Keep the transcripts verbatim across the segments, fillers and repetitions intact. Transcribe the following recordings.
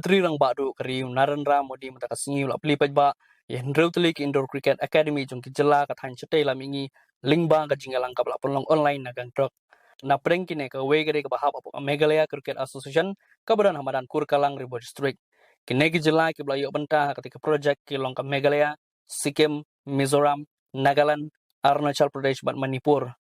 Myntri Rangbah Duh ka ri u Narendra Modi mynta ka sngi u la plie paidbah ïa hynriew tylli ki indoor cricket academy jong ki jylla ka thaiñ shatei lam ïa ngi lyngba ka jingïalang kaba la pynlong online na Gangtok. Na pdeng kine kawei ka dei kaba hap hapoh Meghalaya Cricket Association kaba don ha madan Kurkalang, Ri Bhoi District. Kine ki jylla kiba la ïoh bynta ha katei ka project ki long ka Meghalaya, Sikkim, Mizoram, Nagaland, Arunachal Pradesh bad Manipur.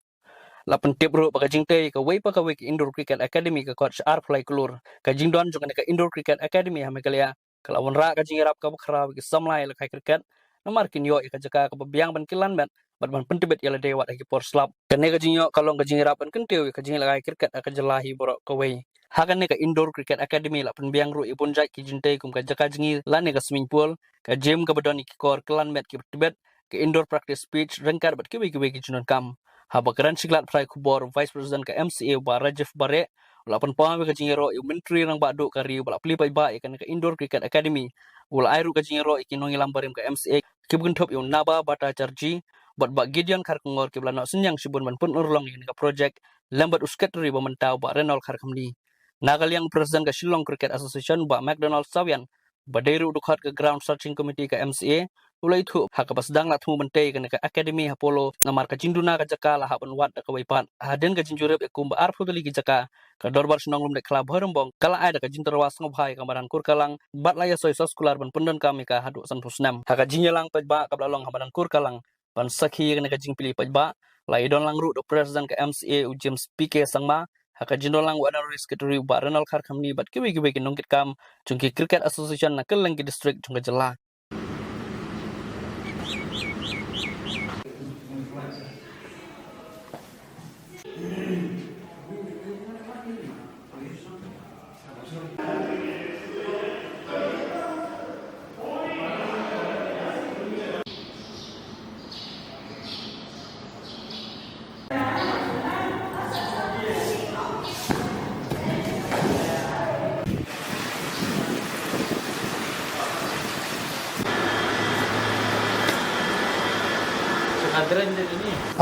La pyntip ruh ba ka jingtei kawei pa kawei ka indoor cricket academy ka kot sha arphew lai klur. Ka jingdon jong kane ka indoor cricket academy ha Meghalaya ka la wanrah ka jingïarap kaba khraw ïa ki samla ïalehkai cricket namar kin ïoh ïa ka jaka kaba biang ban kylla met bad ban pyntbit ïa lade wat ha ki por slap. Kane ka jingïoh ka long ka jingïarap ban kyntiew ïa ka jingïalehkai cricket ha ka jylla hi baroh kawei. Ha kane ka indoor cricket academy la pynbiang ruh ïa bun jait ki jingtei kum ka jaka jngi lane ka swimming pool, ka gym kaba don ïa ki kor kylla met kiba tbit, ka indoor practice pitch, ryngkat bad kiwei kiwei ki jingdonkam. Haba kren shi lad phrai khubor, Vice President ka M C A Bah Rajiv Bareh u la pynpaw ïa ka jingïaroh ïa u Myntri Rangbah Duh ka ri uba la plie paidbah ïa kane ka indoor cricket academy. U la ai ruh ka jingïaroh ïa ki nongïalam barim ka M C A kiba kynthup ïa u Naba Bhattacharjee bad Bah Gideon Kharkongor kiba la noh synñiang shibun ban pynurlong ïa kane ka project lem bad u Secretary ba mynta u Bah Reynold Kharkhamni. Na ka liang u President ka Shillong Cricket Association Bah McDonald Sawian ba dei ruh u dkhot ka Ground Searching Committee ka M C A u la ïathuh ha kaba sdang la thmu ban tei kane ka academy ha Polo namar ka jingduna ka jaka la hap ban wad da kawei pat. Hadien ka jingjurip ïa kumba arphew tylli ki jaka, ka Dorbar Shnong Lumdetkhla Bhoirymbong ka la ai da ka jingtyrwa sngewbha ïa ka madan Kurkalang bad la ïasoi soskular ban pyndonkam ïa ka haduh sanphew snem. Ha ka jingïalang paidbah kaba la long ha madan Kurkalang ban sakhi ïa kane ka jingplie paidbah la ïadon lang ruh da u President ka M C A u James P K Sangma, ha ka jingdon lang u Honorary Secretary u Bah Reynold Kharkhamni bad kiwei kiwei ki nongkitkam jong ki Cricket Association na kylleng ki district jong ka jylla.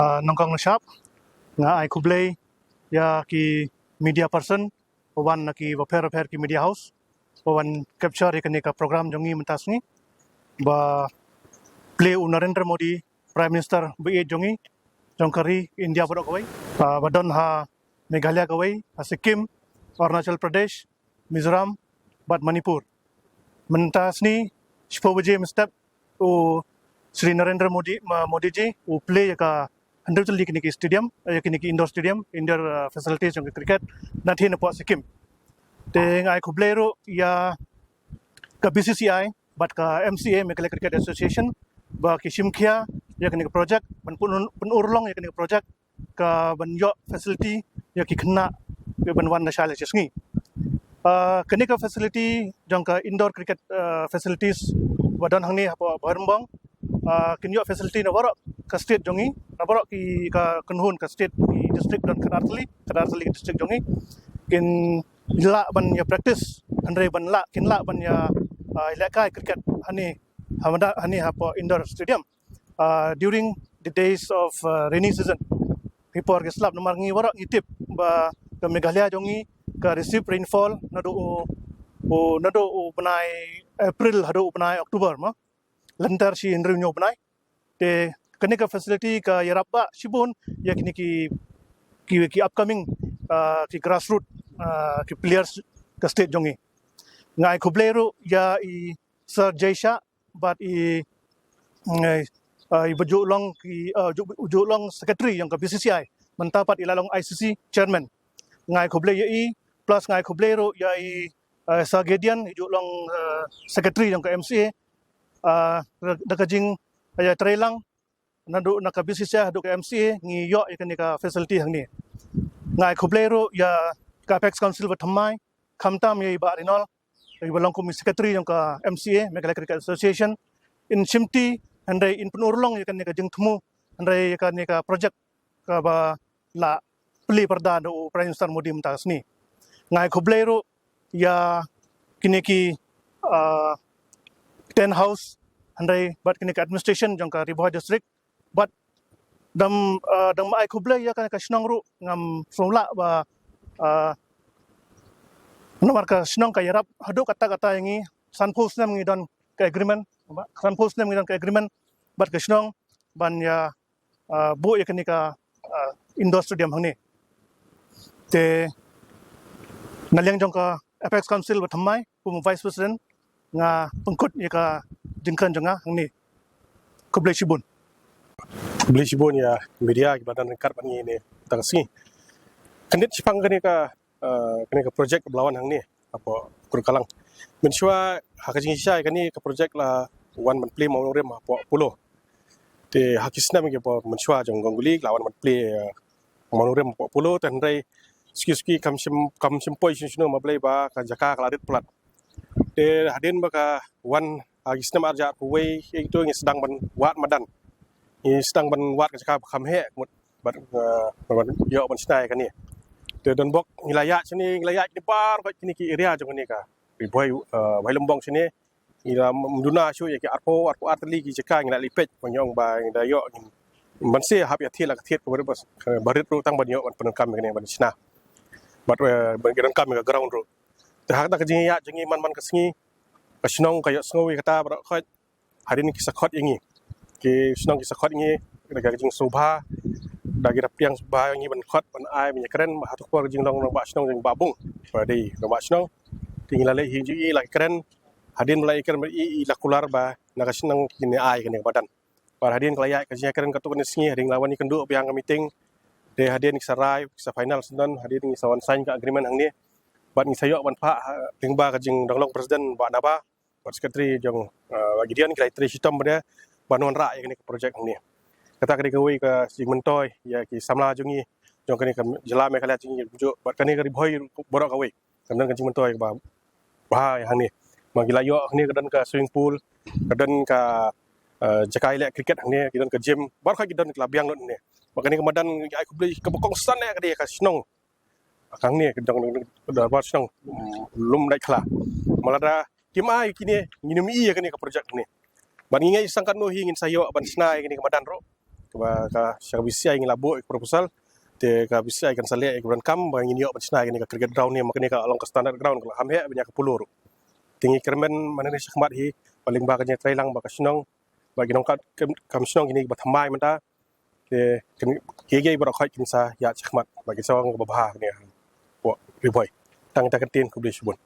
Ah, nyngkong nyngshap nga ai khublei ïa ki media person ba wan na ki bapher bapher ki media house ba wan capture ïa kane ka program jong ngi mynta sngi ba plie u Narendra Modi, Prime Minister ba ïeit jong ngi, jong ka ri India baroh kawei, ah, ba don ha Meghalaya kawei, ha Sikkim, Arunachal Pradesh, Mizoram bad Manipur. Mynta sngi shiphew baje mynstep u Shri Narendra Modi, ma-, Modi ji u plie ïa ka hynriew tylli kine ki stadium, eh, ïa kine ki indoor stadium, indoor, eh, facilities jong ka cricket na thien hapoh Sikkim. Te nga ai khublei ruh ïa ka B C C I bad ka M C A, Meghalaya Cricket Association, ba ki shim khia ïa kane ka project, ban pyn-, pynurlong ïa kane ka project, ka ban ïoh facility ïa ki khynnah ki ban wan da shai la shi sngi. Ah, kane ka facility jong ka indoor cricket, ah, facilities ba don hangne hapoh Bhoirymbong, ah, kin ïoh facility na baroh ka state jong ngi, na baroh ki ka kynhun ka state, ki district don khatar tylli, khatar tylli ki district jong ngi. Kin lah ban ïa practice, hynrei ban lah, kin lah ban ïa, ah, lehkai cricket hangne, ha madan, hangne hapoh indoor stadium. Uh, during the days of, uh, rainy season, ki por ki slap, namar ngi baroh ngi tip ba ka Meghalaya jong ngi ka receive rainfall naduh u, u, naduh u bnai April haduh u bnai October mo. Lynter shi hynriew hynñiew bnai. Te kane ka facility ka ïarap bha shibun ïa kine ki, ki, ki upcoming, uh, ki grassroot, uh, ki players ka state jong ngi. Nga ai khublei ruh ïa i Sir Jay Shah bad i, mm, eh, i ba ju long ki, eh, ju, ju long secretary jong ka B C C I. Mynta pat i la long I C C chairman. Nga ai khublei ïa i, plus nga ai khublei ruh ïa i, eh, Sir Gideon, i ju long, eh, secretary jong ka M C A. Ah, da ka jing, eh, ïa trei lang naduh na ka B C C I haduh ka M C A ngi ïoh ïa kane ka facility hangne. Nga ai khublei ruh ïa ka Apex Council ba thymmai, khamtam ïa i Bah Reynold, iba long kum i secretary jong ka M C A, Meghalaya Cricket Association, in shimti hynrei in pynurlong ïa kane ka jingthmu, hynrei ïa kane ka project kaba la plie pyrda da u Prime Minister Modi mynta ka sngi. Nga ai khublei ruh ïa kine ki, ah, tent house, hynrei bad kine ki administration jong ka Ri Bhoi District, bad dang, ah, dang ai khublei ïa kane ka shnong ruh, ngam sngewlah ba, ah, Namar ka shnong ka ïarap haduh katta katta ïa ngi, sanphew snem ngi don ka agreement, sanphew snem ngi don ka agreement bad ka shnong ban ïa, ah, buh ïa kane ka, ah, indoor stadium hangne. Te na liang jong ka Apex Council ba thymmai, kum u Vice President, nga pynkut ïa ka jingkren jong nga hangne. Khublei shibun. Khublei shibun ïa media kiba don ryngkat bad ngi ne tang sngi. Kyndit shaphang kane ka, eh, kane ka project ba la wan hangne hapoh Kurkalang. Mynshuwa ha ka jingshisha kane ka project la wan ban plie mawnongrim hapoh Apollo. Te ha ki snem kiba mynshuwa jong Ganguly la wan ban plie, eh, mawnongrim hapoh Apollo, te hynrei suki suki kam shym, kam shym poi shano shano, ma balei ba ka jaka ka la rit palat. Te hadien ba ka wan ha ki snem arhajar arphew wei, ïa kito ngi sdang ban wad madan. Ngi sdang ban wad ka jaka ba kham heh mut bad, eh, ban ïoh ban shna ïa kane. Te don bok ngi la ïaid shane, ngi la ïaid kine baroh kine ki area jong kane ka Ri Bhoi, eh, Bhoi Lymbong shane. Ngi la ym duna shuh ïa ki arphew, arphew ar tylli ki jaka ngi la leit peit, ba ngi ong ba ngi da ïoh ngin ban sa hap ïa thied la ka thied kaba rit, ba rit ruh tang ban ïoh ban pyndonkam ïa kane ban shna. Bad, eh, ban pyndonkam ïa ka ground ruh. Te ha kata ka jingïaid jong ngi man man ka sngi, ka shnong ka ïohsngew ïa kata baroh khoit. Hadien ki sa khot ïa ngi, ki shnong ki sa khot ïa ngi da ka jingsngewbha, da ki da pdiang sngewbha ïa ngi ban khot ban ai ban ïakren, ha tu ka por ka jinglong rangbah shnong jong Bah Bung, ba dei rangbah shnong. Te ngi la leit hi jong i, la kren. Hadien ba la ïakren bad i, i la kular ba na ka shnong kin ai kane ka madan. Bad hadien ka la ïaid ka jingïakren katto katne sngi, hadien la wan ïakynduh biang ka meeting. Te hadien ki sa rai, ki sa final syndon, hadien ngi sa wan sign ka agreement hangne. Bad ngi sa ïoh ban phah, ha, lyngba ka jingdonglong president Bah Naba bad secretary jong, eh, Bah Gideon, ki la ïatrei shitom bad ban wanrah ïa kane ka project hangne. Kata ka dei kawei ka jingmyntoi ïa ki samla jong ngi, jong kane ka jylla Meghalaya jong ngi, bad kane ka Ri Bhoi baroh kawei. Kan don ka jingmyntoi kaba bha ïa hangne. Ma ki la ïoh hangne, ka don ka swimming pool, ka don ka, eh, jaka ïaleh cricket hangne, ki don ka gym, baroh ki don, ki la biang lut hangne. Bad kane ka madan, ai khublei, kaba kongsan eh ka dei ka shnong. Ka hangne ka dang, dang, dang, dang, shnong, mm, Lumdaitkhla. Ma lada kim ai kine, ngin ym ïoh ïa kane ka project hangne. Bad ngi ngeit sangkatno hi ngin sa ïoh ban shna ïa kane ka madan ruh. Kaba ka sha ka B C I ngi la buh ïa ka proposal. Te ka B C I kan sa leh ïa ka ban kam ba ngin ïoh ban shna ïa kane ka cricket ground ne, ma kane ka long ka standard ground, ka la kham heh ban ïa ka Apollo ruh. Te ngi kyrmen mynne shakhmat hi, ba lyngba ka jingïatreilang bad ka shnong, bad ki nongkam, kam shnong kine kiba thymmai mynta. Te kine kiei kiei baroh khoit kin sa ïaid shakhmat bad kin sa wan kaba bha kane hapoh Ri Bhoi. Tang kata ka ktien, khublei shibun.